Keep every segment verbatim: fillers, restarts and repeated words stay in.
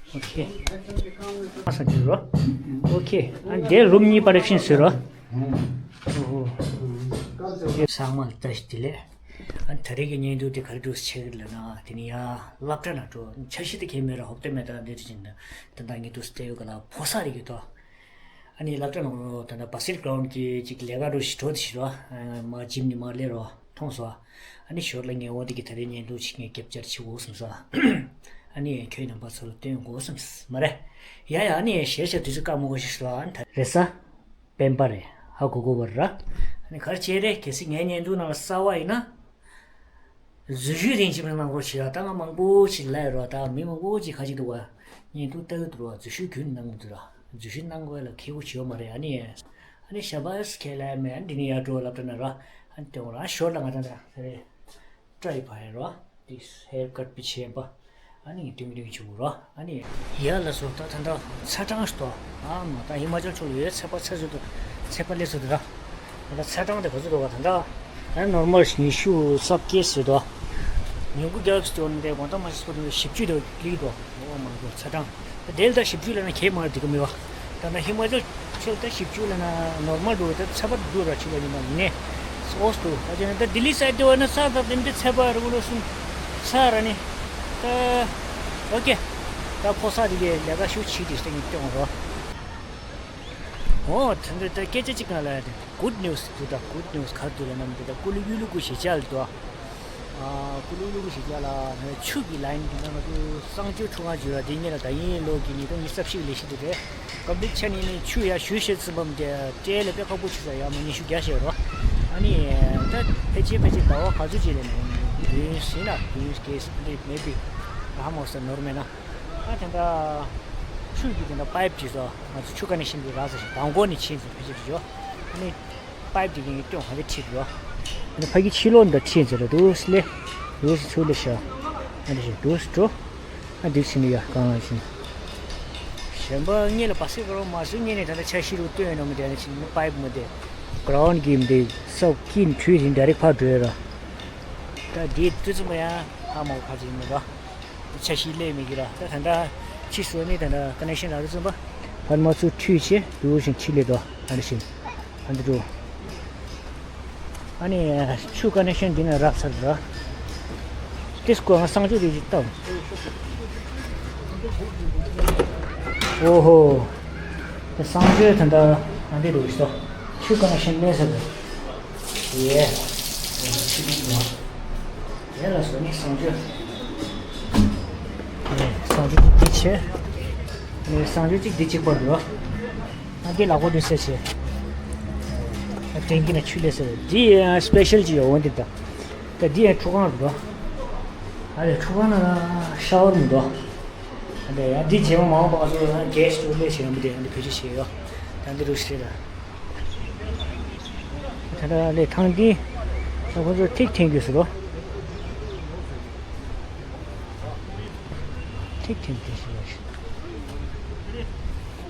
ཨོ་ཁེ། ཨ་ས་ཅི་རོ། ཨོ་ཁེ། ཨ་འདི་རུམ་གཉིས་པར་ཕྱིན་ཟེར་རོ། ཨོ་ཧོ། ཚང་མ་ལ་བཀྲ་ཤིས་བདེ་ལེགས། ཨ་ད་རེས་ཀྱི་བརྙན་ཐུང་དེ་ག་རེ་འདུག་ཆེ་གི་ལབ་ན། དེ་ནི་ཡ་སློབ་གྲྭ་ནང་འགྲོ་འཆར་གཞི་དེ་གས་མེད་ར། ཧོབ་སྟེ་མེད་ད་འདི་རེ་བྱིན་ད་ད་ད་ངས་འདུག་སྟེ་ཡོད་ག་ལ་ཕོ་ས་རེ་གི་ཏོ། ཨ་ནི་སློབ་གྲྭ་ནང་ལོ་ད་ལྟ་བ་སི་ཀེཊ་གི་ཅིག་ལས་ཀ་འགྲོ་ཞིག་འགྲོ་དེ་ཞིག་རོ། མ་ཇིམ་ནི་མ་ལས་རོ་མཐོང་སོ། ཨ་ནི་ཞོར་ལ་ངས་འོ་དེ་གི་ད་རེས་བརྙན་ཐུང་ཞིག་ངས་ཀེབ་ཅར་བྱེད་དགོས་བསམ་སོ། ཨ་ནི་ཁྱོད་རྣམ་པ་ཚོ་ལ་སྟོན་དགོས་བསམ་མ་རེད། ཡ་ཡ། ཨ་ནི་ཞེ་ཞེ་དུས་ཚོད་བཀག་མ་དགོས་ཤིག་ལ་ཨ་ནི་ད་རེས་ས་སྤེན་པ་རེད། ཧ་གོ་གོ་བར་ར། ཨ་ནི་ག་རེ་བྱས་རེད། གལ་སྲིད་ངའི་བརྙན་ཐུང་ནང་ལ་གསར་བ་ཡིན་ན། འཛུལ་ཞུགས་རིན་ཆེན་པོ་གནང་རོགས་བྱེད་ཡ། ད་ང་མང་པོ་ཞིག་ལབ་ཡོད་ར། ད་མི་མང་པོ་ཅིག་ཁ་ཅིག་འདུག་བ། བརྙན་ཐུང་ལྟ་གི་འདུག་ར། འཛུལ་ཞུགས་ཁྱོན་ནས་གནང་མི་འདུག་ར། འཛུལ་ཞུགས་གནང་དགོས་ལ་ཁེ་པོ་བྱེད་ཡོད་མ་རེད། ཨ་ནི། ཨ་ནི་ཞབས་པ་སི་ཁས་ལབ་མེད། ཨ་ནི་འདི་ནི་ཡར་འགྲོ་ལབ་ད་ན་ར། ཨ་ནི་དེ་འོང་ར་ཞོར་ལ་ང་ད་ད་རེད། ཀྲ་ཡི་བ་ཡ་ར། ཏིས་ཧེར་ཀཊ་པི་ཆེ་པ། ཨ་ནི་ཏིང་ཏིང་ཆུ་ར། ཨ་ནི་ཡ་ལ་སོ་ད་ད་ད་ཚ་གྲང་ཞིག་ཏོ། ཨ་མ་ད་ཧི་མ་ཅལ་ཕྱོགས་ལ་ཡོད་ཚད་པ་ཚ་ཚོད་དུ་ཚད་པ་ལས་ཚོད་དུ་ར། ད་ཚ་གྲང་དེ་ག་ཚོད་འདུག་ག་ད་ད། ཨ་ནོར་མལ་ཉི་ཤུ་སབ་ཀེ་སི་དོ། ཉུང་ཀུ་རྒྱབ་སི་ཅོར་འདྲེ་གོང་ད་མ་ཤི་སོ་དུ་བཞི་བཅུ་དོ་ལི་དོ། འོ་མ་དོ་ཚ་གྲང་། ད་དེ་ལ་ད་བཞི་བཅུ་ལ་ན་གེ་མ་དེ་ག་མི་བ། ད་ན་ཧི་མ་ཅལ་ཆོས་ད་བཞི་བཅུ་ལ་ན་ནོར་མལ་འདུག་ད་ཚ་བ་འདུག་ར་ཆུ་ལ་ཡིན་ན་ནི་ཨོས་འདུག་ད་ཅི་ན་ད་ལྡི་ལི་སའིད་དེ་བ་ན་ས་ད་དེ་འདྲ་ཚ་བ་རུ་ལོ་སུ་ས་ར་ནི་ད་ཨོ་ཀེ། ད་ཕོ་ས་དེ་གའི་ལས་ཀ་ཤུགས་ཆེ་དེ་སྟེང་གི་སྟེང་རོ། ཨོ་ད་འདི་ད་སྐད་ཆ་གཅིག་ང་ལ་ཡ་དེ་གུད་ནིའུ་སི་འདུག་ད་གུད་ནིའུ་སི་ག་རེ་འདུག་ལ་ན་འདི་ད་ཀུ་ལུ་གཡུ་ལུ་གུ་ཞེས་བྱ་ལ་འདུག་ཨ་ཀུ་ལུ་ལུ་གུ་ཞིག་རྒྱག་ལ་ཆུ་གི་ལ་ཡིན་གྱི་ན་ང་ཚོ་གསང་སྤྱོད་ཁྲུས་ཁང་བརྗོད་ལ་དེ་ཉིད་ལ་ད་ཡིན་ལོ་གི་ཉིས་སྟོང་ཉི་ཤུ་རྩ་བཞི་ལས་ཤི་དེ་རེད། སྐབས་འདི་ཆ་ནི་ནི་ཆུ་ཡ་ཞུ་ཤེས་ཚུན་པམ་དེ་སྤྲེལ་ལ་དཔེ་ཁག་པོ་ཆུ་ས་ཡ་མ་ཉི་ཤུ་བརྒྱ་ཞེས་རོ། ཨ་ནི་ད་ཕལ་ཆེར་ཕལ་ཆེར་ཟླ་བ་ག་ཚོད་ཅིག་ལས་ནི་དུས་ཡུན་ཞིག་ན་དུས་ཡུན་སྐྱེས་འདི་མེད་པའི་ཧ་མོ་ས་ནོར་མེད་ན་ཨ་དེ་འདྲ་ཆུ་གི་དེ་འདྲ་པའིབ་ཅིག་སོ་ང་ཚོ་ཆུ་ཀ་ནེག་ཤན་འདི་རག་ས་ཞིག་དང་པོ་ནི་ཕྱིན་ཚེ་ཕལ་ཆེར་ཞོ་ཨ་ནི། པའིབ་དེ་གིན་སྐྱོང་ཧ་ལས་ཁྲིད་འགྲོ། ཨ་ནི་ཕ་གི་ཕྱི་ལོགས་འདི་ཁྲིད་ཟེར་ར་འདུག་སི་ལེ། འདུག་སི་ཚུར་ལེ་ཤ། ཨ་ནི་ཞིག་འདུག་སི་འགྲོ། ཨ་འདི་ཕྱིན་ཡ་གང་ལ་ཕྱིན། གཞན་པ་ངེད་ལ་བ་སི་ཀ་རོ་མ་སུ་ངེད་ནས་ད་ལྟ་ཆ་ཤི་རུ་སྟོན་ཡོད་ན་མི་དེ་ནས་ཕྱིན་པའིབ་མི་དེ། ག་རའུན་གི་མི་དེ་སབ་ཀིན་ཁྲུས་ཟིན་ཌའི་རེག་ཕར་འགྲོ་ཡོད་ར། ད་འདི་དུས་ཚོད་མ་ཡ་ཧ་མ་གོ་ཁ་ཅིག་མི་ར། ཆ་ཤི་ལས་མི་གི་ར། ད་ད་ད་ཕྱི་སོ་ནི་ད་ད་ཀ་ནེག་ཤན་རག་རུ་ཙམ་པ། ཕར་མ་ཚུར་ཁྲུས་བྱེད་དུ་ཞིང་ཁྲིད་ལས་དོ་ཨ་འདྲ་ཞིང་། ཨ་འདི་འགྲོ། ཨ་ནི་ཆུ་ཀ་ནེག་ཤན་འདི་ནས་རག་ཚར་ར། ཏིས་ཀོ་ང་གསང་སྤྱོད་རེ་ཅིག་བཏང་། ཨོ་ཧོ། ད་གསང་སྤྱོད་ད་ད་ཨ་འདི་འགྲོ་ཤོག་ཆུ་ཀ་ནེག་ཤན་མེད་ས་རེད། ཡེ། ཆུ་ཀ་ནེག་ཤན། ཡ་ལ་སོ་ནི་གསང་སྤྱོད། གསང་སྤྱོད་ཀྱི་ཆེ། གསང་སྤྱོད་ཅིག་འདི་གཅིག་པར་འགྲོ། ཨ་འདི་ལག་པ་འདི་སེ་ཆེ། ཨ་ཏན་གི་ན་ཆུ་ལས་སེ་འདི་ཡང་སི་པེ་ཤལ་ཅིག་ཡོང་འདི་ད། ད་འདི་ཡང་ཁྲུ་ཁང་འགྲོ། ཨ་རེ་ཁྲུ་ཁང་ན་ཤ་ཝར་མི་འགྲོ། ཨ་འདི་ཡང་འདི་རྗེས་མ་མང་པ་ཚོ་གེ་སི་ཊི་ལས་བྱེད་ཡོང་མི་དེ་ཨ་འདི་བེད་སྤྱོད་བྱེད་ཡོད། ད་འདི་རུ་ཤེས་ད། ད་ལྟ་ལས་ཐང་འདི་ད་ཁོ་ཚོ་ཐིག་འཐེན་རྒྱུ་ཟེར་རོ། ཐིག་འཐེན་འཐེན་ཞིག་ཡོད་ཤིག་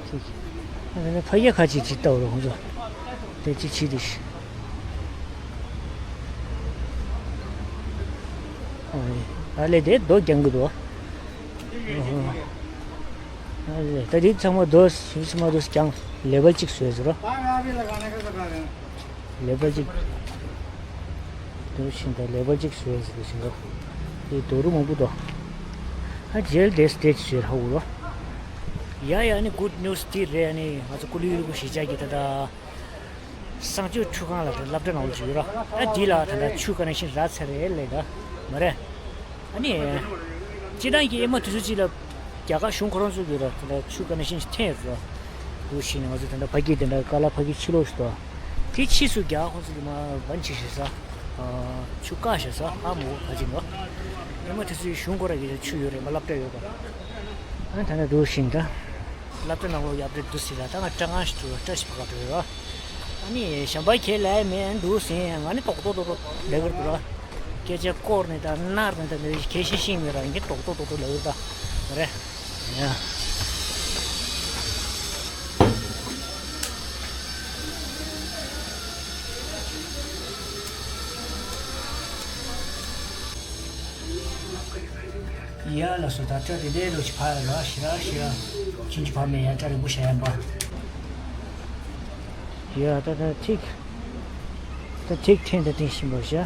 ཐིག་ཨ་ནི་ཕ་གི་ཁ་ཅིག་ཅིག་ལྟ་བུ་རོ་ཁོ་ཚོ་དེ་ཅིག་བྱེད་དེ་ཤིག་ཨ་ལས་དེ་རྡོ་རྒྱང་གི་འདུག་ཨ་ལས་ད་དེ་ཚང་མ་རྡོ་ཞིག་ཚང་མ་རྡོ་རྒྱང་ལེ་བལ་གཅིག་བཟོས་ཟེར་རོ། ལེ་བལ་གཅིག་དུ་ཕྱིན་ད་ལེ་བལ་གཅིག་བཟོས་ཟེར་བཞིན་རོ། དེ་རྡོ་རུ་མང་པོ་འདུག་ཨ་ཇེལ་དེ་སྟེ་ཅི་བཟོས་ཧ་གོ་རོ། ཡ་ཡ་ནི་གུད་ནིའུ་སི་དེ་རེད། ཨ་ནི་ང་ཚོ་ཀུ་ལུ་ཡུལ་གུ་གཞིས་ཆགས་ཀྱི་ད་ལྟ་གསང་སྤྱོད་ཁྲུས་ཁང་ལ་ད་སློབ་གྲྭ་ནང་ལ་འཇུག་ཡོད་རོ། ཨ་དེ་ལ་ད་ལྟ་ཆུ་ཀ་ནེག་ཤན་རག་ཚར་རེད་ལས་ད་མ་རེད། ཨ་ནི། སྤྱིར་བཏང་གི་ཨེ་མ་དུས་ཚོད་ཅིག་ལ་རྒྱ་གར་གཞུང་ཁོ་རང་ཚོ་གིས་ར་དེ་འདྲ་ཆུ་ཀ་ནེག་ཤན་ཞིག་འཐེན་ཡོད་རེད། འདུག་ཤིང་ང་ཚོ་དེ་འདྲ་ཕ་གི་དེ་འདྲ་ཀ་ལ་ཕ་གི་ཕྱི་ལོགས་ཤིག་ཏུ། དེ་ཕྱིས་སུ་རྒྱ་གར་ཁོ་ཚོ་གིས་མ་བན་ཅིག་ཞེས་ས། ཆུ་བཀག་ཞེས་ས་ཧ་མོ་ཕ་གི་ནོ། ཨེ་མ་དུས་ཚོད་གཞུང་ཁོ་ར་གིས་ཆུ་ཡོད་རེད་མ་སློབ་གྲྭ་ཡོད་པ། ཨ་ད་ནི་འདུག་ཤིང་ད། སློབ་གྲྭ་ནང་ལོགས་ཡབ་རེ་འདུག་ཟེར་ལ་ད་ང་སྐྲག་དངངས་ཤིག་འདུག་བཀྲ་ཤིས་པ་ག་འགྲོ་ཡོད། ཨ་ནི་གཞན་པ་ཁྱེད་ལས་མེད་འདུག་ཟེར་ང་ནི་ཏོག་ཏོག་ཏོག་ཏོག་ལས་ཀར་འདུག་ར། སྐད་ཆ་སྐོར་ནས་ད་ནར་ནས་ད་ནི་ཁྱེད་ཤེས་ཤེས་མེད་ར་ངས་ཏོག་ཏོག་ཏོག་ཏོག་ལས་ཀར་ད་རེད། ཡ། ཡ་ལགས་སོ། ད་སྐྲ་དེ་འདྲའི་ལོ་ཅིག་ཕར་ལ་ཞི་ར་ཞི་ར། ཁྱིམ་གྱི་བར་མེད་ཡ། སྐྲ་རིང་པོ་བཞག་ཡ་འབའ། ཡ་ད་ད་ཐིག་ད་ཐིག་འཐེན་ད་འཐེན་བཞིན་པ་བཞག་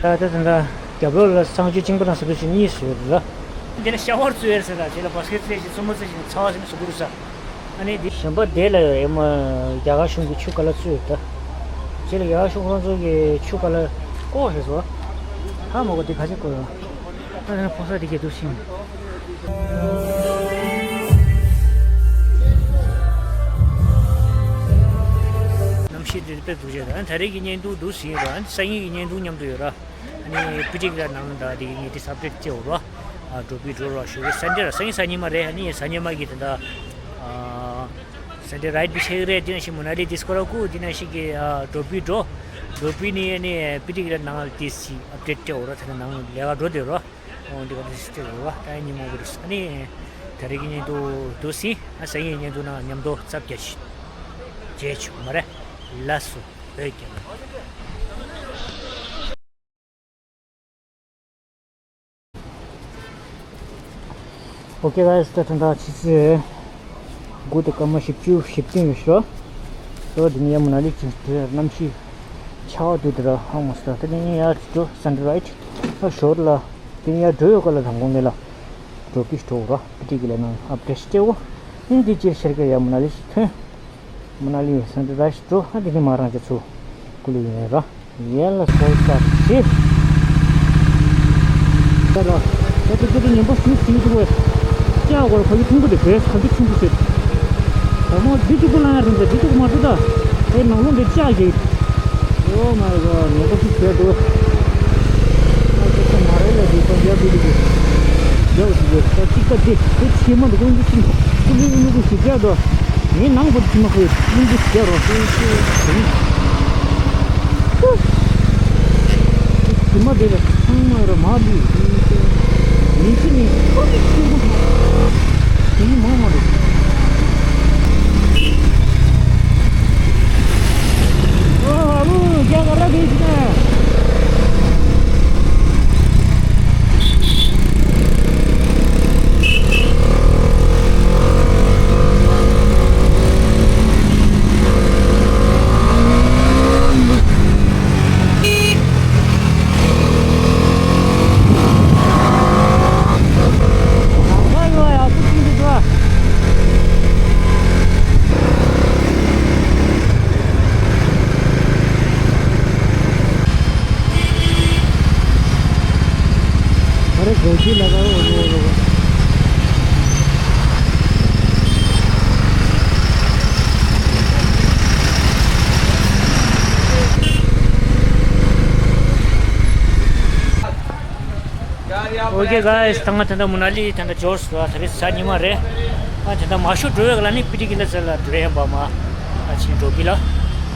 ད་ད་ད་ད་རྒྱབ་ལོགས་ལ་གསང་སྤྱོད་གཅིན་པ་དང་ཟ་འདོད་ཅིག་གཉིས་བཟོས་ཡོད་རེད་ལ། འདི་ལ་ཤ་ཝར་བཙོས་ཡོད་ཟེར་ལ། དེ་ལ་བ་སི་ཀེ་ཊི་རྩེ་ཞིག་མཚོ་མོ་རྩེ་ཞིག་ཚ་བ་ཟེར་ནས་བཟོ་དགོས་རེད་ཟེར། ཨ་ནི་འདི་གཞན་པ་དེ་ལ་ཡ་མ་རྒྱ་གར་གཞུང་གི་ཆུ་ཁ་ལག་བཙོས་ཡོད་ད། དེ་ལ་རྒྱ་གར་གཞུང་ཁོ་རང་ཚོ་གི་ཆུ་ཁ་ལག་ཀོ་རེད་ཟེར། ཧ་མ་གོ་འདི་ག་ཚོད་ཀོ་ཡོད། ཨ་ནི་ཕོ་གསར་དེ་གས་འདུག་ཤིང་། གནམ་གཤིས་འདི་དཔེ་སྡུག་ཅག་རེད། ད་རེས་ཀྱི་བརྙན་ཐུང་འདུག་ཟིན་ར། སང་ཉིན་གྱི་བརྙན་ཐུང་མཉམ་དུ་ཡོད་ར། ཨ་ནི་པི་ཊི་ཀི་ལ་ནང་ད་དེ་གི་ངས་དེ་ཨབ་ཌེཊ་སྤྲད་འོ་ར། ཨ་འགྲོ་པི་འགྲོ་ར་ཞུ་གི། སན་ཌེ་ར། སང་ཉིན་གཟའ་ཉི་མ་རེད། ཨ་ནི་གཟའ་ཉི་མ་གི་དེ་འདྲ་ཨ་སན་ཌེ་རའིཌ་བྱེད་ཀྱི་རེད། དེ་ནང་བཞིན་མ་ན་ལི་དེ་སྐོར་ར་ཀུ། དེ་ནང་བཞིན་གི་ཨ་འགྲོ་པི་འགྲོ། འགྲོ་པི་ནི་ཨ་ནི་པི་ཊི་ཀི་ལ་ནང་དེ་སི་ཨབ་ཌེཊ་སྤྲད་འོ་ར། དེ་ནང་ལས་ཀ་འགྲོ་དེ་ར། འོ་འདི་ག་དེ་སི་སྤྲད་འོ་ར། ད་ཉི་མ་གི་རེད། ཨ་ནི་ད་རེས་ཀྱི་བརྙན་ཐུང་འདུག་ཟིན། ཨ་སང་ཉིན་བརྙན་ཐུང་ནང་མཉམ་དུ་ཙབ་རྒྱ་ཞིག་བྱེད་ཆོག་མ་རེད། ལགས་སོ། བོད་རྒྱལ་ལོ། ཨོ་ཀེ་གྷའི་ཛི། ད་ད་ད་ཕྱི་ཚེས་དགུ་དང་སྐར་མ་བཞི་བཅུ་ཞེ་བདུན་ཡོད་ཤག་ད་འདི་ནས་ཡར་མ་ན་ལི་ཅིག་འགྲོ་ཡ། གནམ་གཤིས་ཆར་པ་འདུག་དེ་ར་ཧ་མ་སོ། ད་དེ་ནས་ཡར་འགྲོ་སན་ཌེ་རའིཌ། ད་ཞོར་ལ་དེ་ནས་ཡར་འགྲོ་ཡོད་ག་ལ་དང་གོང་ནས་ལ་འགྲོ་གི་འགྲོ་ར། པི་ཊི་ཀི་ལ་ནང་ཨབ་ཌེཊ་སྤྲད་འོ། ཨིན་དེ་ཅིར་ཤར་ག་ཡར་མ་ན་ལི་ཞིག་ཐོན། མ་ན་ལི་སན་ཌེ་རའིཌ་འགྲོ། ཨ་དེ་ནས་མ་རང་ཅག་ཚོ་ཀུ་ལི་ཡིན་ར། ཡན་ལ་སོལ་ས་ཤི། ད་ལ་ད་ད་ད་ཉན་པ་ཤུགས་ཤིང་ཐུག་པས། ལྕགས་སྒོར་ཕ་གི་ཆུང་པོ་དེ་བས་ཕ་གི་ཆུང་པོ་ཟེར། ད་མོ་འདི་གཅིག་པུ་ལ་ཡང་རིང་ཟེར། འདི་གཅིག་པུ་མ་འགྲོ་ད། དེ་ནང་ལོགས་འདི་ལྕགས་ཀྱི། ཨོ་མའི་གོཌ། ཉན་པ་ཤུགས་བྱས་འདུག་ཨ་ཅག་ཚང་མ་རེད་ལ། འདི་ཚོ་རྒྱབ་འདི་འདི་རྒྱབ་འདི་རྒྱབ། ད་གཅིག་ད་འདི་འདི་ཕྱི་མ་འདི་ཀུན་གྱི་ཆིང་ཀུ་ལི་ཀུ་ལི་ཀུ་ཞིག་རྒྱབ་འདུག་ངའི་ནང་པོ་དེ་མ་ཁོས་ཀུན་གྱི་ཞེ་རོ། དེ་མ་དེ་ལ་ཚང་མ་ར་མ་ལུས་མི་ཚེ་ནི་ཁོ་གི་ཆུང་གུ་དེ་མ་མ་རེད། ཨོ་ཧ་ལུ་རྒྱ་གར་ར་གི་ཞིག་ན། ཨོ་ཀེ་གྷའི་ཛི། ད་ང་ད་ལྟ་མ་ན་ལི་ད་ལྟ་འབྱོར་སོང་། ད་རེས་གཟའ་ཉི་མ་རེད། ང་ད་ལྟ་མ་ཤོར་འགྲོ་བའི་ག་ལ་ནི་པི་ཊི་ཀི་ལ་ཚ་ལ་འགྲོ་ཡན་པ་མ། ཨ་ཆིང་འགྲོ་གི་ལ།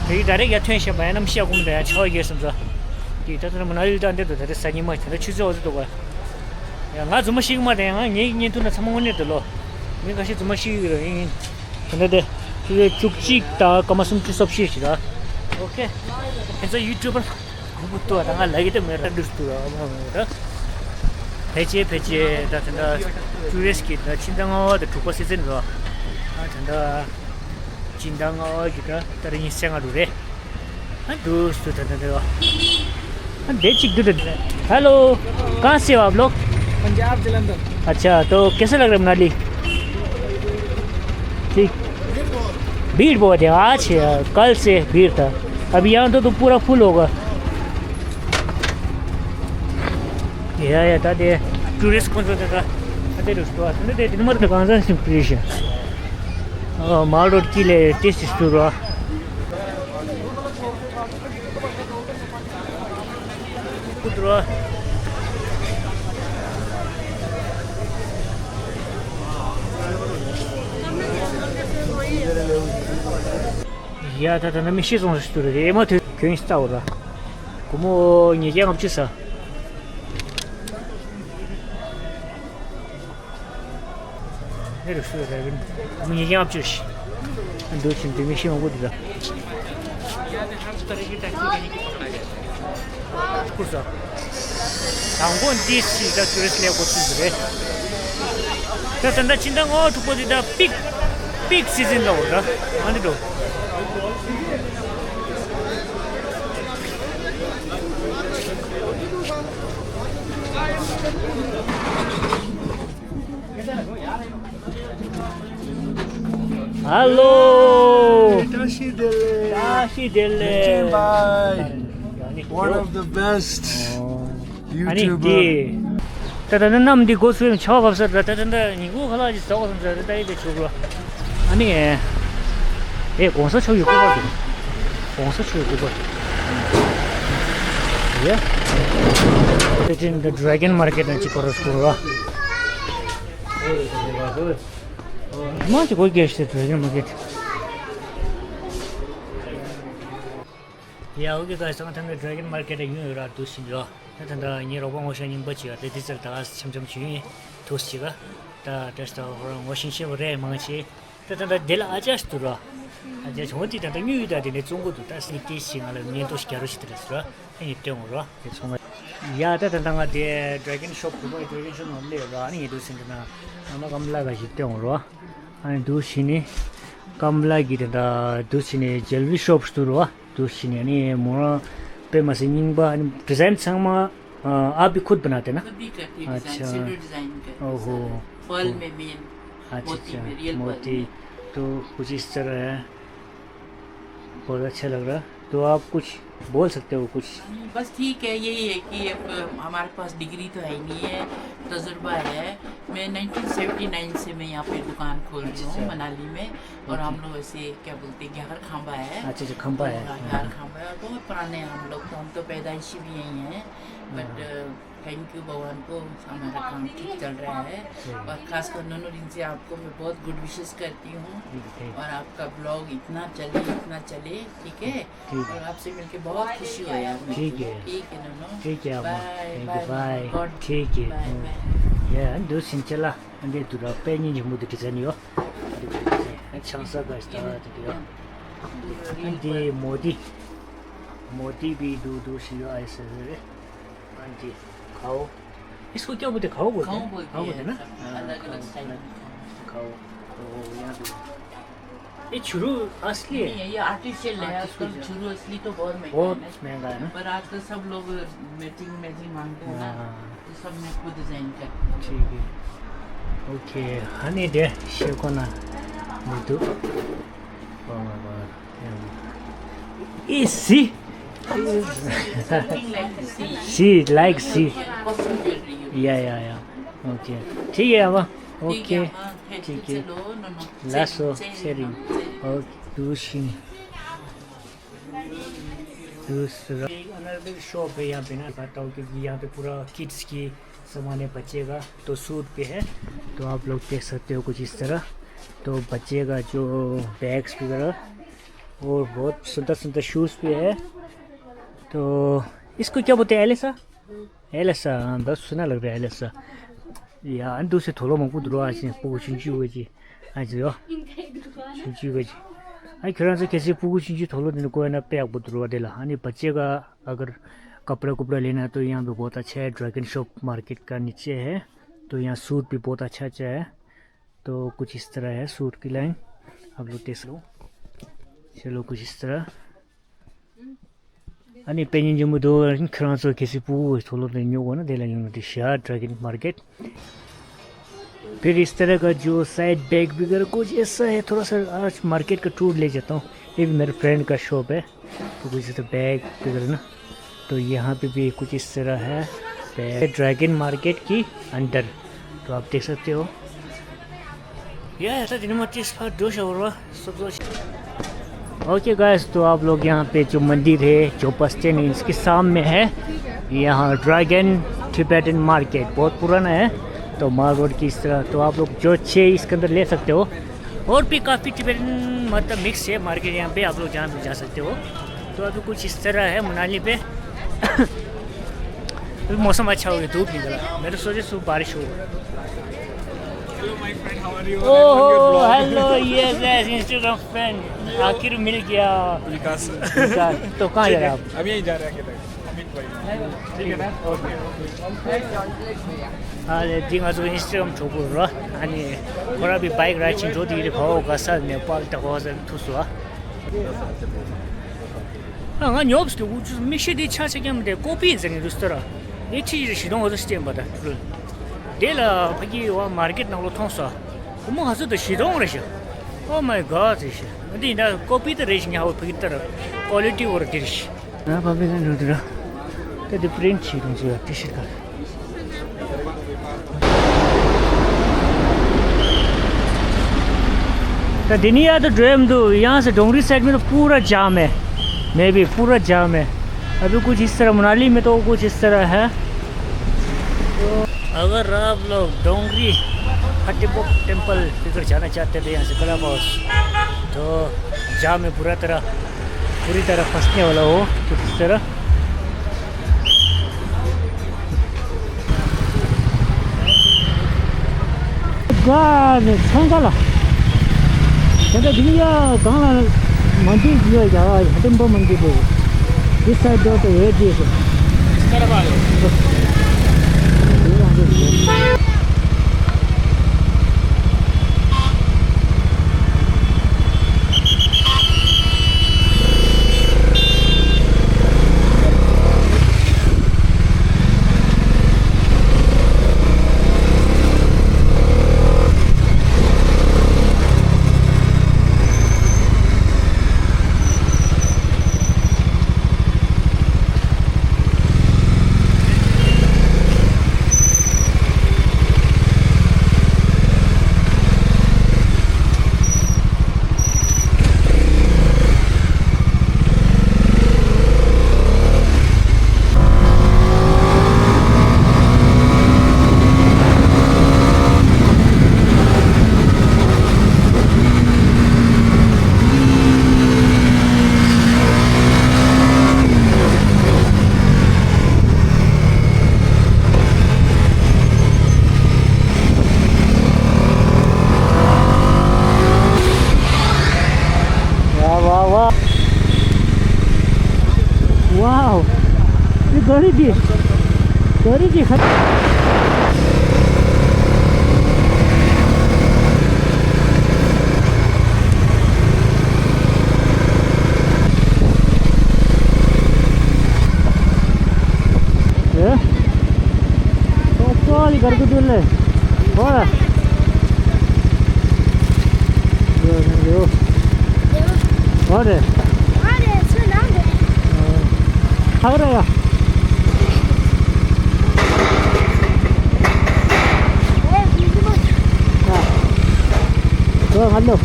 དེ་གི་ད་རེས་ཡར་ཐོན་བཞིན་པ་ཡང་གནམ་གཤིས་ཡག་པོ་མི་འདུག་ཡང་ཆར་པ་རྒྱག་བསམ་ཚོ། དེ་ད་ལྟ་མ་ན་ལི་ད་འདིར་འདུག་ད་རེས་གཟའ་ཉི་མ་ད་ལྟ་ཆུ་ཚོད་འོ་ཚོད་འདུག་ག་ཡང་ང་རྫུན་མ་ཤི་གི་མ་རེད། ཡང་ང་ངའི་བརྙན་ཐུང་ན་ཚང་མ་དངོས་གནས་འདུག་ལོ། མི་ཁ་ཤས་རྫུན་མ་ཤི་གི་རེད། ཡིན་ཡིན། དེ་འདྲ་དེ་ཆུ་ཚོད་བཅུ་གཅིག་དང་སྐར་མ་སུམ་ཅུ་སོ་བཞི་ཞིག་ལ། ཨོ་ཀེ། ཁྱེད་ཚོ་ཡུ་ཊུབ་པར་གུ་གུ་ཏུ་ད་ང་ལ་གི་དེ་མེད་ར་འདུག་ཏུ་ར་མ་མེད་ར། ཕལ་ཆེར་ཕལ་ཆེར་ད་དེ་འདྲ་ཊུ་རི་སི་ཊི་གི་ད་ཕྱི་ཟླ་ལྔ་པ་དང་དྲུག་པ་སི་ཛན་རེད། ཨ་དེ་འདྲ་ཕྱི་ཟླ་ལྔ་པ་གི་ད་ཏ་རིག་ཉི་ཤུ་རྩ་ལྔ་རུ་རེད། हाँ, दोस्त तो था, था, था। हाँ, दे चिक दे, दे। हेलो, कहाँ से हो आप लोग? पंजाब, जलंधर। अच्छा, तो कैसे लग रहा है मनाली? ठीक। भीड़ बहुत है आज, कल से भीड़ था। अब यहाँ तो, तो पूरा फुल होगा। या, या, था दे। टूरिस्ट कौन सा था? अरे, दोस्तों, अरे, दे, दिन भर तो कहाँ से टूरिस्ट है? माल रोड की ले, टेस्ट टूर। ཡ་ད་ད་ན་མི་ཤི་སོང་ཟེར་རེད། ཨེ་མ་ཐུ་གྱོན་ཤི་ཙའོ་ར། སྒོར་མོ་ཉིས་བརྒྱ་ལྔ་བཅུ་ས། ཨེ་རུ་སུ་ར་གིན་སྒོར་མོ་ཉིས་བརྒྱ་ལྔ་བཅུ་ཤི། འདུག་ཕྱིན་དུས་མི་ཤི་མང་པོ་འདུག་ད། ཁུར་ས། དང་པོ་འདི་ཕྱིན་ད་ཊུ་རི་སི་ལས་འགོ་ཚུགས་རེད། ད་ད་ད་ཕྱིན་ད་ངོ་དྲུག་པོ་འདི་ད་པིག་པིག་སི་ཛིན་ལ་འོ་ད་ཨ་འདི་འགྲོ། Hello. བཀྲ་ཤིས་བདེ་ལེགས། བཀྲ་ཤིས་བདེ་ལེགས། One of the best ཨ་ནི་YouTuber. འདི། ད་ད་ནི་གནམ་འདི་སྒོ་ཚུགས་ཡོང་ཆར་པ་བབས་ས་ར། ད་ད་ད་ཉིན་གུང་ཁ་ལག་ཅིག་ཟ་བ་སོང་ས་ར། ད་ཡི་དེ་ཆུག་ར། ཨ་ནི། ཨེ་གོང་ས་མཆོག་གི་སྐུ་པར་འདུག་གོང་ས་མཆོག་གི་སྐུ་པར། ཡེ། དེ་དྲན་ད་Dragon Market ནང་ཅིག་ཁོ་ར་སྐུ་ར། མ་ཅིག་གོ་རྒྱལ་ཞིག་Dragon Market། ཡ་ཨོ་ཁེ་གྷའི་སི། ད་ད་ད་Dragon Market ཡོང་ཡོད་ར། འདུག་ཕྱིན་ཡོད། ད་ད་ད་ངའི་རོགས་པ་ངོ་ཤེས་རྙིང་པ་ཅིག་ཡོད། དེ་དེ་ཚར་ད་འཆམ་འཆམ་བྱུང་ཡིན། འདུག་ཅིག་ག་ད་དེ་ད་ཧོ་རང་ངོ་ཤེས་ཤེས་པ་རེད་མང་ཆེ། ད་ད་ད་དེ་ལ་ཨ་ཅག་འདུག་ར། ཨ་ཅག་བྱུང་དེ་ད་ད་དངུལ་ཡོད། ད་དེ་ནས་བཙོང་གི་འདུག་ད་སི་ནི་ཀེ་ཞིག་ང་ལ་ཉེན་རྟོག་ཞིག་རྒྱག་རོགས་ཞིག་དེ་རེད་ཟེར་ར། ཨ་ནི་སྟོན་འོང་ར་དེ་ཚོང་ང་། ཡ་ད་ད་ད་ང་དེ་Dragon Shop གུ་པ་Dragon Shop ནང་སླེབས་ར། ཨ་ནི་ངས་འདུག་ཟིན་དེ་ན་ཨ་མ་ཀམ་ལ་ག་ཞིག་སྟོན་འོང་ར། ཨ་ནི་འདུག་ཕྱིན་ནི་ཀམ་ལ་གི་དེ་ད་འདུག་ཕྱིན་ནི་Jewellery Shop འདུག་ར། འདུག་ཕྱིན་ནི་ཨ་ནི་མོ་རང་དཔེ་མ་སྲིད་རྙིང་པ། ཨ་ནི་design ཚང་མ་ཨ་आप भी खुद बनाते ना? खुद ही करती है डिजाइन, अच्छा। सिल्वर डिजाइन करती है ओहो। सारा। पर्ल में मेन अच्छा, मोती अच्छा, में, रियल पर्ल मोती। में। तो कुछ इस तरह है। बहुत अच्छा लग रहा। तो आप कुछ बोल सकते हो कुछ? नहीं, बस ठीक है, यही है कि अब हमारे पास डिग्री तो है ही नहीं है, तजुर्बा है। मैं नाइनटीन सेवेंटी नाइन से मैं यहाँ पे दुकान खोल रही हूँ अच्छा, अच्छा। मनाली में। और ओके। हम लोग ऐसे क्या बोलते हैं, ग्यारह खांबा है। अच्छा, अच्छा, खंबा है। हाँ, हाँ, ग्यारह हाँ। खांबा है और बहुत पुराने हैं हम लोग, तो हम तो पैदाइशी भी यहीं हैं। हाँ, बट हाँ। थैंक यू भगवान को, हमारा काम ठीक चल रहा है। सही। और खासकर नोनो रिंचे, आपको मैं बहुत गुड विशेष करती हूँ। ठीक है। और आपका ब्लॉग इतना चले, इतना चले, ठीक है? ठीक है। और आपसे मिलके बहुत खुशी हुआ यार मुझे। ठीक है। ठीक है नोनो। ठीक है अम्मा। Bye, thank you, bye, bye. God. ठीक है। Bye, hmm. बाय। या, दो सिंचला, अंदर दूरा, पे नहीं जम्मू दिखी जानी हो। अच्छा, सा गाइस, ता, ता, ता। अंदर मोदी, मोदी भी दो, दो सिंचला ऐसे है। हाँ जी, खाओ। इसको क्या बोलते हैं? खाओ बोलते हैं? खाओ बोलते खाओ हैं, बोलते हैं ना? सब हाँ, अलग-अलग खाओ, स्टाइल। खाओ। तो यहाँ पे ये छुरू असली है? नहीं है, ये आर्टिफिशियल है। आजकल आर्टिफिशियल। छुरू असली तो बहुत महंगा बहुत है ना? महंगा है ना? पर आजकल सब लोग मैचिंग, मैचिंग मांगते हैं ना, हाँ। तो सब मैं खुद डिजाइन करती हूँ। ठीक है। OK, honey दे, शेको ना, मुद्दू। Oh my God. Yeah. Is she? Something like sea. She like sea. Costume jewelry, you know. Yeah, yeah, yeah. OK. ठीक है, अब। ठीक है, OK. हाँ, ठीक है, ठीक है। चलो, नो, नो। लासो, चलो, चलो, शेरिंग। चलो। OK, दूसरी। दूसरा। एक अनदर शॉप है यहाँ पे ना, बताओ, क्योंकि यहाँ पे पूरा किड्स की सामान है बच्चे का, तो सूट पे है, तो आप लोग देख सकते हो कुछ इस तरह। तो बच्चे का जो बैग्स वगैरह और बहुत सुंदर सुंदर शूज़ भी है। तो इसको क्या बोलते हैं, एलिसा? एलिसा, हाँ, बहुत सुंदर लग रहा है एलिसा। या, अंदर से थोड़ा मत दूर आ, से पोको चिंचू हुए जी। ཨ་ཅི་ཡོ། ཆུང་ཆུང་གི། ཨ་ཁྱོད་རང་ཚོ་གལ་སྲིད་སྤུ་གུ་ཆུང་ཆུང་དུག་ལོག་དེ་ནི་བཀོལ་ན་དཔེ་ཡག་པོ་འདུག་ར་དེ་ལ། ཨ་ནི་बच्चे का अगर कपड़ा कुपड़ा लेना तो यहाँ पे बहुत अच्छा है, ड्रैगन शॉप मार्केट का नीचे है। तो यहाँ सूट भी बहुत अच्छा अच्छा है। तो कुछ इस तरह है सूट की लाइन, आप लोग देख सकते हो। चलो कुछ इस तरह। ཨ་ནི་དཔེ་སྙིང་རྗེ་མོ་འདུག་ཁྱེད་རང་ཚོ་གལ་སྲིད་སྤུ་གུ་དུག་ལོག་དེ་ཉོ་དགོས་ན་དེ་ལ་ཡོང་ན་དེ་ཤ་ཌ་རེ་གན་མར་ཀེཊ། फिर इस तरह का जो साइड बैग वगैरह कुछ ऐसा है, थोड़ा सा आज मार्केट का टूर ले जाता हूँ। ये भी मेरे फ्रेंड का शॉप है, तो कुछ ऐसा बैग वगैरह ना। तो यहाँ पे भी कुछ इस तरह है बैग, ड्रैगन मार्केट की अंदर, तो आप देख सकते हो। या, या, त दिनमा त्यस फा दोष हो र, सब दोष। ओके गाइस, तो आप लोग यहाँ पे जो मंदिर है, जो बस स्टैंड है, इसके सामने है यहाँ ड्रैगन टिबेटन मार्केट, बहुत पुराना है। तो माल रोड की इस तरह, तो आप लोग जो चाहिए इसके अंदर ले सकते हो। और भी काफ़ी टिबेटन, मतलब, मिक्स है मार्केट यहाँ पे, आप लोग जहाँ भी जा सकते हो। तो अभी कुछ इस तरह है मनाली पे। अभी मौसम अच्छा हो गया, धूप निकला, मैं तो सोचे सुबह बारिश होगा। Hello, my friend, how are you? Oh, hello, yes, yes, Instagram friend. आखिर मिल गया। विकास। विकास, तो कहाँ जा रहे हैं आप? अभी यहीं जा रहे हैं, आगे तक। अमित भाई। ठीक है ना? ओके। ཨ་ལས་འདི་ང་ཚོ་ཨིན་སི་ཊ་གྷ་རམ་གྲོགས་པོ་ར། ཨ་ནི་ཁོ་ར་བི་བྷའིག་རའིཌ་ཅིག་འགྲོ་དེ་རེད། བའོ་ག་ས་ནེ་པཱལ་ད་གོ་ས་ཐུག་སོ། ཨ། ཨ་ང་ཉོབ་སི་ཏུ་འུ་ཚོ་མིག་ཤེལ་དེ་ཆ་ཆ་ཀྱང་མི་དེ་ཀོ་པི་ཟེར་ནི་རུ་སྟོར་ར། དེ་ཁྲི་ཞིག་ཞིག་གཏོང་འོ་ཚོ་སྐྱེན་པ་ད་ཀྲུལ། དེ་ལ་ཕ་གི་བ་མར་ཀེཊ་ནང་ལོ་མཐོང་སོ། ཁོ་མོ་ཧ་ཚོ་ད་ཞིག་གཏོང་རེ་ཤི། Oh my God ཟེར་ཤི། འདི་ཡིན་ད་ཀོ་པི་ད་རེ་ཤི་ཉ་ཧ་བོ་ཕ་གི་ལྟར་ཀོ་ལི་ཊི་འོར་དེ་རེ་ཤི། ང་ཕ་གི་ན་འགྲོ་དུ་ར། ད་དེ་པི་རིན་ཊ་བྱེད་རུང་ཚོ་ཡ་ཏི་ཤི་ཀར། ད་དེ་ནི་ཡ་ད་འགྲོ་ཡ་མི་འདུག་ཡང་སེ་ཌོང་རི་སའིཌ་མི་ད་པུ་ར་ཇམ་ཨེ། མེ་བི་པུ་ར་ཇམ་ཨེ། ཨ་བི་ཀུ་ཅི་སར་མ་ན་ལི་མེ་ཏོ་ཀུ་ཅི་སར་ཧ། अगर आप लोग डोंगरी फतेहपुर टेम्पल फिकर जाना चाहते थे यहाँ से क्लब हाउस, तो जाम में पूरा तरह पूरी तरह फंसने वाला हो तो किस तरह। ཀ་ནས་ཚང་ཀ་ལ། ད་ལྟ་དེ་ཡ་གང་ལ་མ་འདུག་ཡ་ཡ་ཡ་དེ་འབའ་མ་འདུག་པོ། This side door to where this. वाह, वाह, वाह। वाओ। ये गरीबी, गरीबी खत- ए? तो क्या ही करके दिल है? और? यो, यो। और? और, सुनाओ। हाँ। खा रहे हो? हाँ। तो, हेलो।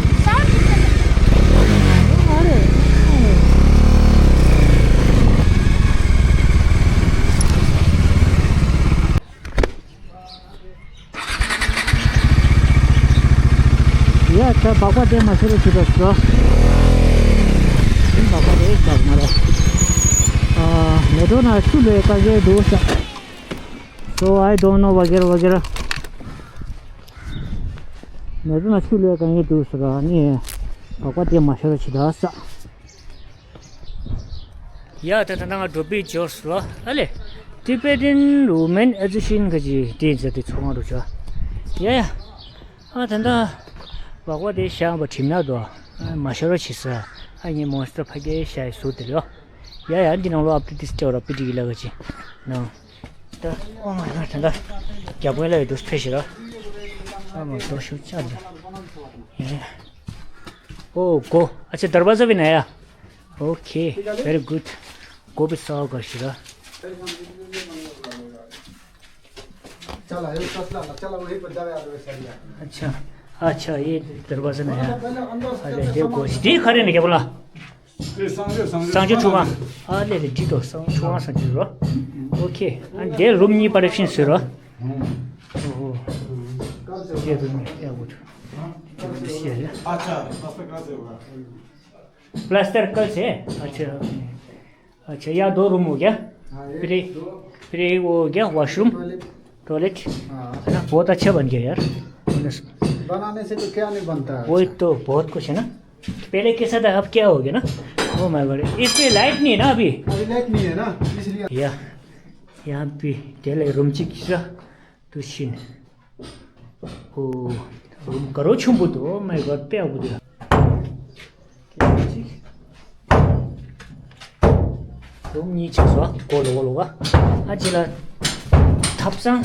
ཡ་ད་སྦག་སྦག་དེ་མ་ཤོར་བྱེད་པ་སོ། སྦག་སྦག་དེ་སྦག་མ་རེད། ཨ་མེ་ཏོག་ན་ཆུ་ལོས་ཀ་གེ་འདུག་ས། So I don't know वगैरह वगैरह। མེ་ཏོག་ན་ཆུ་ལོས་ཀ་གེ་འདུག་ས་ར་ནི། སྦག་སྦག་དེ་མ་ཤོར་བྱེད་པ་སོ། ཡ་ད་ད་ང་འགྲོ་པའི་ཇོར་སུ་ལ་ཨ་ལེ། Tibetan Women Association ག་ཅི་དེ་ཟེར་དེ་ཚོགས་ཁང་རུ་ཆ། ཡ་ཡ། ཨ་ད་ད། སྦག་སྦག་དེ་ཤང་བ་ཁྲིམས་ན་དོ། ཨ་མ་ཤོར་བ་ཆི་ས། ཨ་ངའི་མོན་སི་ཊར་ཕ་གིའི་ཤ་ཡི་སུ་དེ་ལོ། ཡ་ཡ་འདི་ནང་ལོ་ཨབ་ཏི་ཏི་སི་ཊེ་བ་ར་པི་ཏི་གི་ལ་ག་ཅི། ནང་། ད་ཨོ་མ་ཡ་ད་ད། རྒྱ་དཔོན་ལ་ཡི་དུ་སྤེ་ཤི་ར། ཨ་མ་དོ་ཤུ་ཅག་འདི། ཡ་ཡ། ओ गो। अच्छा, दरवाजा भी नया। Okay, very good. गो भी साफ कर शिरा। चला, ये ससला ना, चला, वहीं पर जावे, आगे चल। अच्छा, अच्छा, ये दरवाजा नया। पहले अंदर से अरे, देखो, ये खड़े नहीं क्या बोला? ये संजय, संजय। संजय चौहान। आ, ले, ले, जी तो, संजय चौहान, संजय रो। ओके, and there room नहीं पड़े फिर से रो। हम्म। ओहो। ये रूम क्या बोल? अच्छा, रास्ता कहाँ से होगा? प्लास्टर कल से? अच्छा, ओके। अच्छा, यहाँ दो रूम हो गया। हाँ, एक, फिर एक, दो। फिर एक वो हो गया वॉशरूम, टॉयलेट। टॉयलेट। हाँ। है ना? बहुत अच्छा बन गया यार। बनाने से तो क्या नहीं बनता है। वही तो, बहुत कुछ है ना। पहले कैसा था, अब क्या हो गया ना। ओ माय गॉड, इस पे लाइट नहीं है ना अभी। अभी लाइट नहीं है ना, इसलिए। या, यहाँ पे तेल रूम चिक किसा तो शिन। ओ, रूम करो छुम्बु तो, ओ माय गॉड, पे आबु दिया। རུམ་གཉིས་ཆགས་སོ། གོ་ལོ་གོ་ལོ་ག་ཨ་ཅི་ལ། ཐབ་ཚང་།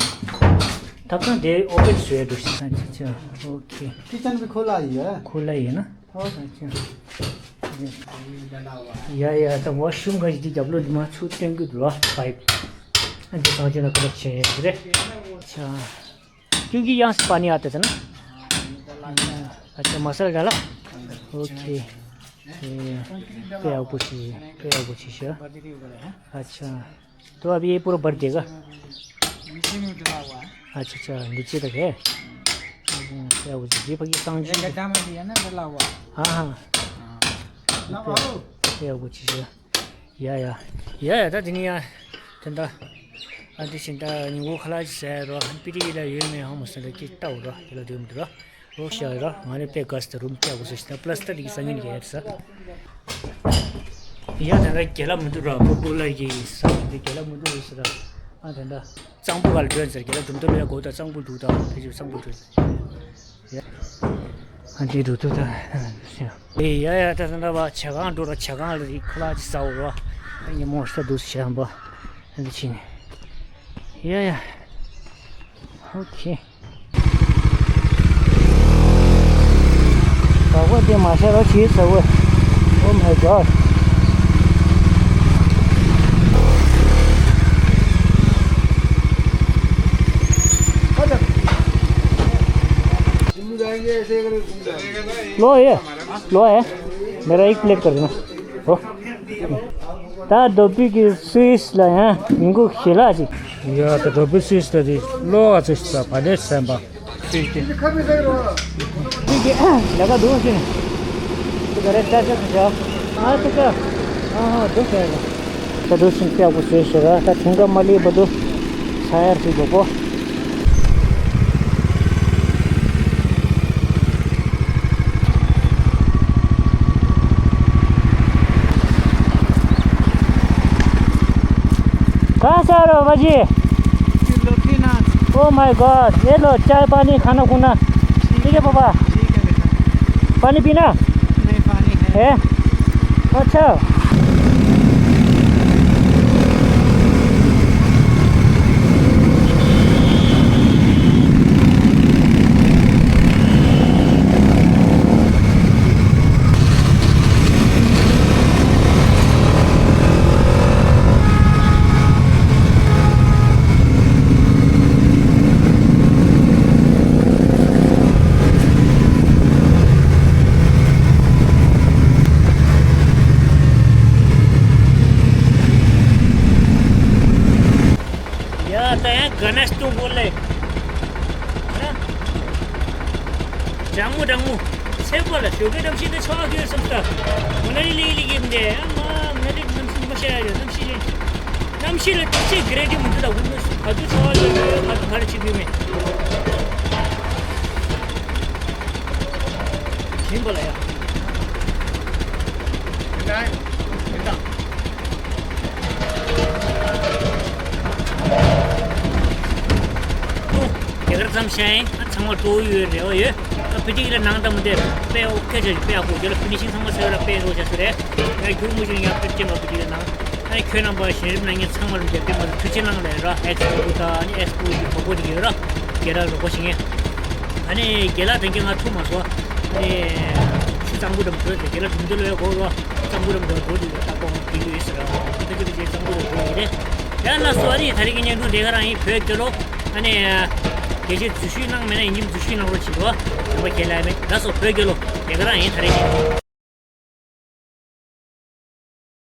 ཐབ་ཚང་དེ་ཨོ་པན་བཟོས་འདུག་ཨ་ཅི་ཅི། ཨོ་ཁེ། किचन भी खुला ही है। खुला ही है ना। ཨོ་ཨ་ཅི། ཡ་ཡ། ད་ཝ་ཤུམ་ག་ཞིག་རྒྱབ་ལོ་འདི་མ་ཚུར་སྟོན་གི་འདུག་ཨ། པའིབ། ཨ་འདི་གང་ཅི་ལ་ཁ་ལག་བྱས་རེད། ཆ། क्योंकि यहाँ से पानी आता था ना। अच्छा, मसाला डाला। ओके। ये, क्या कुछ है? क्या कुछ है? अच्छा, तो अब ये पूरा भर देगा। नीचे में डला हुआ है। अच्छा अच्छा, नीचे तक है। हम्म, क्या कुछ है? ये पकी सांग ये गड्ढा में भी है ना, डला हुआ। हाँ हाँ। हाँ। क्या कुछ है? ཡ་ཡ། ཡ་ཡ། ད་དེ་ནི་ཡ། དེ་འདྲ། ཨ་དེ་བཞིན་ད་ཉིན་གུང་ཁ་ལག་ཅིག་ཟ་ཡ་རོ། ཧན་པི་ཏི་ཡི་ལ་ཡོད་མེད་ཧ་མ་སོང་ལ་ཅིག་ལྟ་འོ་རོ། དེ་ལ་དེ་མི་འདུག་རོ། རོ་ཤ་རོ། ང་ནི་པེ་ག་སི་ད་རུམ་སྐྱ་གོ་སོ་ཞིག་ད་པླ་སི་ཏར་དེ་གི་སང་ཉིན་གི་ཡ་ས། ཡ་དེ་འདྲ་རྒྱལ་ལ་མི་འདུག་རོ། པོ་པོ་ལ་གི་ས་དེ་རྒྱལ་ལ་མི་འདུག་རོ་ཟེར་ད། ཨ་དེ་འདྲ། གཙང་པོ་ག་ལ་འགྲོ་ཟེར་རྒྱལ་ལ་དུམ་དུམ་ཡ་གོ་ད་གཙང་པོ་འདུག་ད་ཕེ་ཆུ་གཙང་པོ་འགྲོ་ཟེར། ཡ། ཨ་འདི་རུ་ཐུག་ད། ཨེ་ཡ་ཡ། ད་ད་ད་བ་ཇ་ཁང་འགྲོ་ར། ཇ་ཁང་ལ་རི་ཁ་ལག་ཅིག་ཟ་འོ་ར། ཉི་མོ་ཤ་འདུག་ཞེ་ཧམ་པ། ཨ་འདི་ཕྱིན། ཡ་ཡ། ཨོ་ཁེ། བ་གོ་དེ་མ་ཤ་རོ་ཆི་ཟ་འོ། Oh my God. लो ये, लो है, मेरा एक प्लेट कर देना। हो। ད་རྡོ་སྦིས་ཀྱི་སུ་ཝིས་ལ་ཡང་ཉིན་གུང་ཞལ་ལག་ཅིག་ཡ་ད་རྡོ་སྦིས་སུ་ཝིས་ལ་དེ་ལོ་ཨ་ཚོ་ཞིག་ད་བ་ལེ་སེམས་པ་སུ་ཝིས་དེ། ལ་ཀ་འདུག་ཅིང་། དེ་ག་རེ་ལྟ་ཅག་ཅག་ཨ་ཏི་ཀ་ཨ་ཧ་འདུག་ཟེར་ལ། ད་འདུག་ཅིང་སྐྱག་པོ་བཟོས་ཤག་ད་ཐེངས་ཀ་མ་ལི་བ་འདུག་ས་ཡར་ཞིག་འདུག་གོ། कहाँ से आ रहे हो बाजी? लोकीनाथ। Oh my God, ये लो चाय पानी खाना खुना। ठीक है पापा। ठीक है बेटा। पानी पीना? नहीं, पानी है। है? अच्छा। ཡ་ད་ཡང་ག་ནས་སྟོན་དགོས་ལེ། ཀྲང་མོ་ཀྲང་མོ། ཚེ་པོ་ལ་ཞོགས་ཀའི་གནམ་གཤིས་དེ་ཆ་ག་གི་སམ་ད། མོ་ན་ལི་ལི་ལི་གི་མི་འདེ་ཨ་མ་མ་ན་ལི་གནམ་གཤིས་མ་ཤ་ཡ་ཡོད་གནམ་གཤིས་རེད། གནམ་གཤིས་ལ་ཏོག་ཙམ་གི་རེ་ཌི་མི་འདུག་ད་དགོང་མོ་སུ་ག་དུས་ཆ་ག་ཡོད་ག་དུས་ག་རེ་བྱེད་དགོས་མེད། ཡིན་པ་ལ་ཡ། དེ་གར་མཚམས་བཞག་ཡིན། ཨ་ཚང་མ་སྤྲོ་བོ་ཡོད་རེ་བ་ཡོད། ཨ་བི་ཏི་ལ་ནང་དང་མི་འདྲ་དཔེ་ཨོ་ཁེ་ཆ་ཞིག་དཔེ་ཡག་པོ་ཡོད་ལ་ཕི་ནི་ཤིང་ཚང་མ་ཟེར་བ་ལ་དཔེ་རོ་ཆ་སུ་རེད། ཡ་རྒྱུག་མུ་ཞིག་ཡང་དཔེ་ཅན་མ་བི་ཏི་ལ་ནང་། ཨ་ནི་ཁྱོད་རྣམ་པ་གཞན་རིམ་ནང་ཉིན་ཚང་མ་ལ་འདེབས་དེ་མ་གཏོགས་ཐུགས་རྗེ་གནང་ལས་ར་ཨེག་སི་ཀོ་དང་ཨ་ནི་ཨེག་སི་ཀོ་གི་གོ་པོ་དེ་ཡོད་ར། རྒན་ལགས་རོགས་པ་བྱེད་མཁན། ཨ་ནི་རྒན་ལགས་དེང་གི་ང་ཐུག་མ་སོང་། ཨ་ནི་ཆུ་གཙང་པོ་འགྲམ་བྲོས་ཏེ་རྒན་ལགས་གྲུབ་འདི་ལོས་གོ་རོ། གཙང་པོ་འགྲམ་དུ་འགྲོ་དུས་ལ་ལྟ་སྐོང་དེ་འདྲ་ཡོད་ཟེར་ར། ཁ་ཅིག་ཁ་ཅིག་གཙང་པོ་འགྲམ་འགྲོ་ཡིན་རེད། ཡ་ལགས་སོ། ཨ་ནི་ད་རེས་ཀྱི་བརྙན་ཐུང་དེ་ག་རང་ཡིན། བོད་རྒྱལ་ལོ། ཨ་ནི་རྒྱལ་སྤྱིའི་འཛུལ་ཞུགས་གནང་མེད་ན་ཡིན་གཅིག་འཛུལ་ཞུགས་གནང་རོགས་བྱེད་རོགས། ཡོང་བ་ཁས་ལེན་མེད་ལགས་སོ། བོད་རྒྱལ་ལོ། དེ་ག་རང་ཡིན་ད་རེས་ཀྱི།